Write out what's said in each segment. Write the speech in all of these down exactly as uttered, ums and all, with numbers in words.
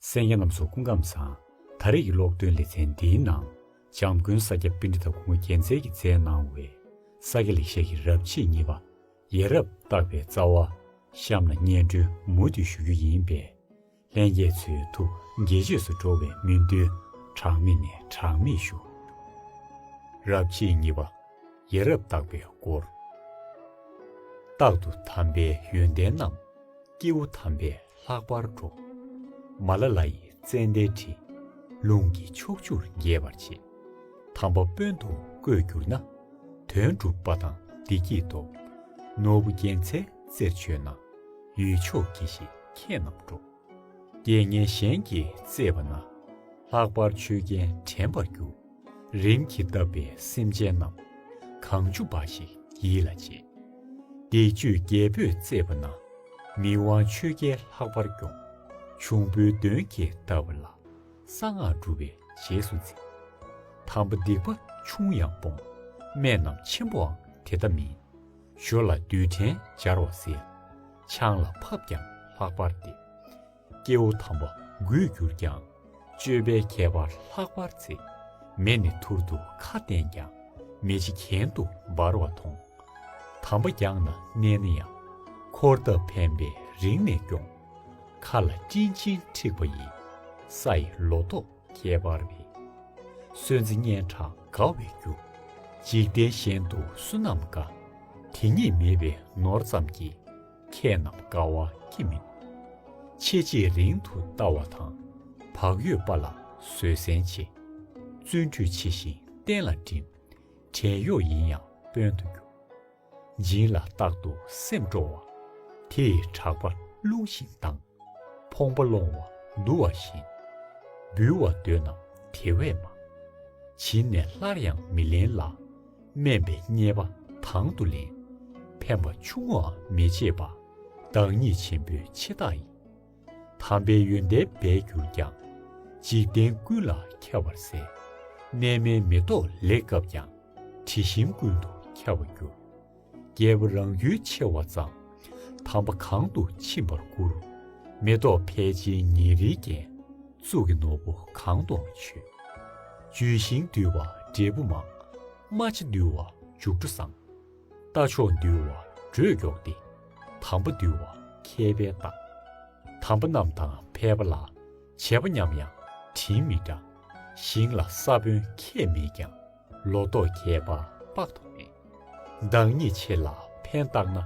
གསན་མཁན་རྣམ་ཚོ་སྐུ་ཁམས་བཟང་། ད་རེས་ཀྱི་ཀློག་འདོན་ལེ་ཚན་འདིའི་ནང་། འཇམ་མགོན་ས་སྐྱ་པཎྜི་ཏ་སྐུ་ངོ་རྒྱལ་མཚན་གྱིས་མཛད་གནང་བའི་ས་སྐྱ་ལེགས་བཤད་ཀྱི་རབ་བྱེད་གཉིས་པ། ཡ་རབས་བརྟག་པའི་རྩ་བ། གཤམ་ལ་སྙན་སྒྲོན་མུ་མཐུད་ཞུ་རྒྱུ་ཡིན་པས། ལྷན་རྒྱས་ཚོས་ཐུགས་དགྱེས་བརྗོད་སུ་འགྲོ་བའི་སྨོན་འདུན་གྲངས་མེད་ནས་གྲངས་མེད་ཞུ། རབ་བྱེད་གཉིས་པ། ཡ་རབས་བརྟག་པའི་སྐོར། རྟག་ཏུ་དམ་པའི་ཡོན་ཏན་རྣམས། སྐྱེ་བོ་དམ་པས་ལྷག་པར་སྒྲོག། མ་ལ་ལ་ཡི་ཙན་དན་དྲི། རླུང་གི་ཕྱོགས་བཅུར་རྒྱས་པར་བྱེད། དམ་པ་དཔོན་དུ་བསྐོས་གྱུར་ན། དོན་འགྲུབ་པ་དང་བདེ་སྐྱིད་ཐོབ། ནོར་བུ་རྒྱལ་མཚན་རྩེར་མཆོད་ན། ཡུལ་ཕྱོགས་དགེ་བཤེས་མཁས་རྣམས་སྒྲོག། རྒྱལ་ངན་གཞན་གྱིས་གཙེས་པ་ན། ལྷག་པར་ཆོས་རྒྱལ་དྲན་པར་འགྱུར། རིམ་གྱིས་བཏབ་པའི་སེམས་ཅན་རྣམས། གང་བྱུང་འབའ་ཞིག་ཡིད་ལ་བྱེད། སྡིག་སྤྱོད་རྒྱལ་པོས་གཙེས་པ་ན། མི་དབང་ཆོས་རྒྱལ་ལྷག་པར་སྐྱོང་། འབྱུང་པོའི་གདོན་གྱིས་བཏབ་པ་ལ། གསང་སྔགས་སྒྲུབ་པའི་རྗེས་སུ་འཛིན། དམ་པ་སྡིག་པ་ཆུང་ཡང་སྤོང་། སྨན་རྣམས་ཆེན་པོའང་དེ་ལྟ་མིན། ཞོ་ལ་རྡུལ་ཕྲན་སྦྱར་བ་སེལ། ཆང་ལ་ཕབ་ཀྱང་ལྷག་པར་བདེ། སྐྱེ་བོ་དམ་པ་རྒུད་གྱུར་ཀྱང་། སྤྱོད་པའི་ཁྱད་པར་ལྷག་པར་མཛེས། མེ་ནི་ཐུར་དུ་ཁ་བསྟན་ཀྱང་། མེ་ལྕེ་གྱེན་དུ་འབར་བ་མཐོང་། དམ་པ་རྒྱང་ན་གནས་ན་ཡང་། འཁོར་འདབ་ཕན་པས་རིང་ནས་སྐྱོང་། མཁའ་ལ་སྤྲིན་ཆེན་འཁྲིགས་པ་ཡི། ས་ཡི་ལོ་ཏོག་ཁྱད་པར་བས། སོན་རྩི་སྙན་གྲགས་དགའ་བས་རྒྱུ། འཇིག་རྟེན་གཞན་དུ་བསོད་ནམས་དགའ། དེ་ཉིད་མེད་པའི་ནོར་ཙམ་གྱིས། མཁས་རྣམས་དགའ་བ་སྐྱེ་མིན། ཆེ་ཆེས་རིང་དུ་ལྟ་བ་དང་། བག་ཡོད་པ་ལ་བཟོད་བསྲན་ཆེ། བརྩོན་འགྲུས་ཆེ་ཞིང་བསྟན་ལ་བསྒྲིམ། བྲན་གཡོག་ཡིན་ཡང་དཔོན་དུ་འགྱུར། སྦྱིན་ལ་རྟག་ཏུ་སེམས་སྤྲོ་བ། དེ་ཡི་གྲགས་པ་རླུང་བཞིན་ལྡང་། ཕོངས་པ་སློང་བ་འདུལ་བ་བཞིན། འབུལ་བ་འདོད་རྣམས་དེ་བས་མང་། བྱིན་ནས་སླར་ཡང་མི་ལེན་ལ། དམན་པའི་རྙེད་པ་དང་དུ་ལེན། ཕན་པ་ཆུང་ངུའང་མི་བྱེད་པ། བདག་ཉིད་ཆེན་པོའི་ཆེ་རྟགས་ཡིན། དམ་པའི་ཡོན་ཏན་སྦས་གྱུར་ཀྱང་། འཇིག་རྟེན་ཀུན་ལ་ཁྱབ་པར་ཟད། གནས་མལ་མེ་ཏོག་ལེགས་བཀབ་ཀྱང་། དྲི་ཞིམ་ཀུན་ཏུ་ཁྱབ་པར་འགྱུར། རྒྱལ་པོ་རང་ཡུལ་ཆེ་བ་ཙམ། དམ་པ་གང་དུ་ཕྱིན་པར་བཀུར། མེ་ཏོག་ཕལ་ཆེར་ཉིན་རེའི་རྐྱེན། གཙུག་གི་ནོར་བུ་གང་དུའང་མཆོད། ལྗོན་ཤིང་འདུལ་བ་འབྲས་བུ་མང་། རྨ་བྱ་འདུལ་བ་མཇུག་སྒྲོ་བཟང་། རྟ་མཆོག་འདུལ་བ་འགྲོས་མགྱོགས་ཏེ། དམ་པ་འདུལ་བ་མཁས་པའི་རྟགས། དམ་པ་རྣམས་དང་ཕལ་པ་ལ། བྱེད་པ་མཉམ་ཡང་དྲིན་མི་འདྲ། ཞིང་ལ་ས་བོན་ཁྱད་མེད་ཀྱང་། ལོ་ཏོག་ཁྱད་པར་དཔག་ཏུ་མེད། བདག་ཉིད་ཆེ་ལ་ཕན་བཏགས་ན།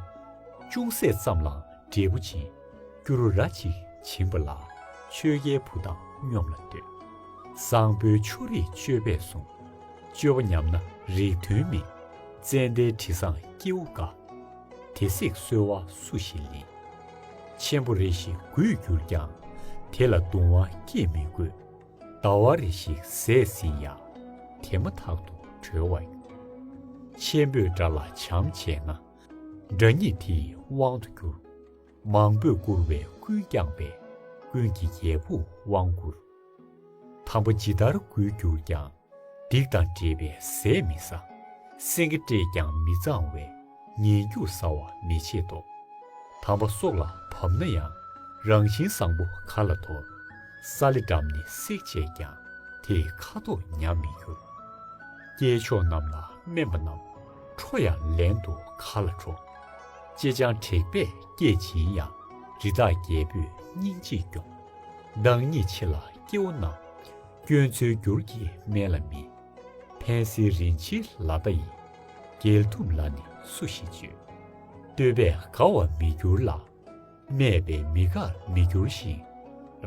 ཅུང་ཟད་ཙམ་ལའང་འབྲས་བུ་འབྱིན། སྐྱུ་རུ་ར་གཅིག་བྱིན་པ་ལ། ཆོས་རྒྱལ་བུ་དང་སྙོམས་ལ་འདོད། བཟང་པོའི་ཆོ་རིགས་སྤྱོད་པས་བསྲུང་། སྤྱོད་པ་ཉམས་ན་རིགས་མཐུན་མིན། ཙན་དན་དྲི་བཟང་སྐྱེ་བོ་དགའ། དེ་སྲེག་གསོལ་བ་སུ་ཞིག་ལེན། ཆེན་པོ་རེ་ཞིག་རྒུད་གྱུར་ཀྱང་། དེ་ལ་གདུང་བ་སྐྱེད་མི་དགོས། ཟླ་བ་རེ་ཞིག་ཟས་ཟིན་ཡང་། དེ་མ་ཐག་ཏུ་གྲོལ་བ་ཡིན། ཆེན་པོས་དགྲ་ལ་བྱམས་བྱས་ན། དགྲ་ཉིད་དེ་ཡི་དབང་དུ་འགྱུར། མང་པོས་བཀུར་བས་ཀུན་བསྐྱངས་པས། ཀུན་གྱི་རྒྱལ་པོས་དབང་བསྐུར། དམ་པ་ཇི་ལྟར་རྒུད་གྱུར་ཀྱང་། སྡིག་དང་འདྲེས་པའི་ཟས་མི་ཟ། སེང་གེ་བསྐྲད་ཀྱང་མི་གཙང་བས། ངན་སྐྱུགས་ཟ་བ་མི་བྱེད་དོ། དམ་པ་སྲོག་ལ་བབ་ན་ཡང་། རང་བཞིན་བཟང་པོ་ག་ལ་དོར། ས་ལེ་སྦྲམ་ནི་བསྲེགས་བྱས་ཀྱང་། དེ་ཡི་ཁ་དོག་ཉམས་མི་འགྱུར། སྐྱེས་མཆོག་རྣམས་ལ་དམན་པ་རྣམས། ཁྲོ་ཡང་ལན་དུ་ག་ལ་ཁྲོ། ཅེ་སྤྱང་དྲེགས་པས་སྐད་འབྱིན་ཡང་། རི་དྭགས་རྒྱལ་པོས་སྙིང་རྗེས་སྐྱོང་། བདག་ཉིད་ཆེ་ལ་སྐྱེ་བོ་རྣམས། སྐྱོན་འཚོལ་འགྱུར་གྱི་སྨན་ལ་མིན། ཕན་སེལ་རིན་ཆེན་ལ་ལྟ་ཡི། འགལ་འཐུམ་ལ་ནི་སུ་ཞིག་སྤྱོད། བསྟོད་པས་དགའ་བར་མི་འགྱུར་ལ། སྨད་པས་མི་དགར་མི་འགྱུར་ཞིང་།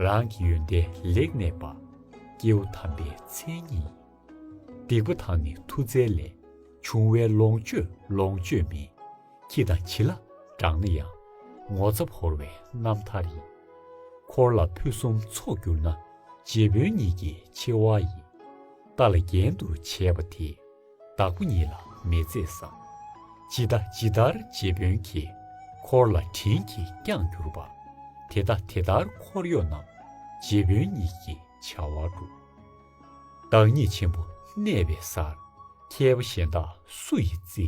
རང་གི་ཡོན་ཏན་ལེགས་གནས་པ། སྐྱེ་བོ་དམ་པའི་མཚན་ཉིད་ཡིན། སྡིག་པ་དག་ནི་མཐུ་རྩལ་ལས། བྱུང་བའི་ལོངས་སྤྱོད་ལོངས་སྤྱོད་མིན། ཁྱི་དང་བྱི་ལ་འགྲངས་ན་ཡང་། ངོ་ཚ་བོར་བའི་རྣམ་ཐར་ཡིན། འཁོར་ལ་ཕུན་སུམ་ཚོགས་གྱུར་ན། རྗེ་དཔོན་ཉིད་ཀྱི་ཆེ་བ་ཡིན། རྟ་ལ་རྒྱན་དུ་བྱས་པ་དེ། བདག་པོ་ཉིད་ལ་མི་མཛེས་སམ། ཇི་ལྟ་ཇི་ལྟར་རྗེ་དཔོན་གྱིས། འཁོར་ལ་དྲིན་གྱིས་བསྐྱངས་གྱུར་པ། དེ་ལྟ་དེ་ལྟར་འཁོར་གཡོག་རྣམས། རྗེ་དཔོན་ཉིད་ཀྱི་བྱ་བ་སྒྲུབ། བདག་ཉིད་ཆེན་པོ་གནས་པའི་སར། མཁས་པ་གཞན་དག་སུ་ཡིས་བརྩི།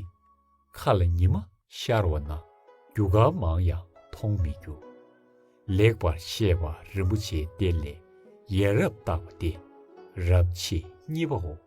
མཁའ་ལ་ཉི་མ་ཤར་བ་ན། རྒྱུ་སྐར་མང་ཡང་མཐོང་མི་འགྱུར། ལེགས་པར་བཤད་པ་རིན་པོ་ཆེའི་གཏེར་ལས། ཡ་རབས་བཏགས་པ་སྟེ། རབ་བྱེད་གཉིས་པའོ།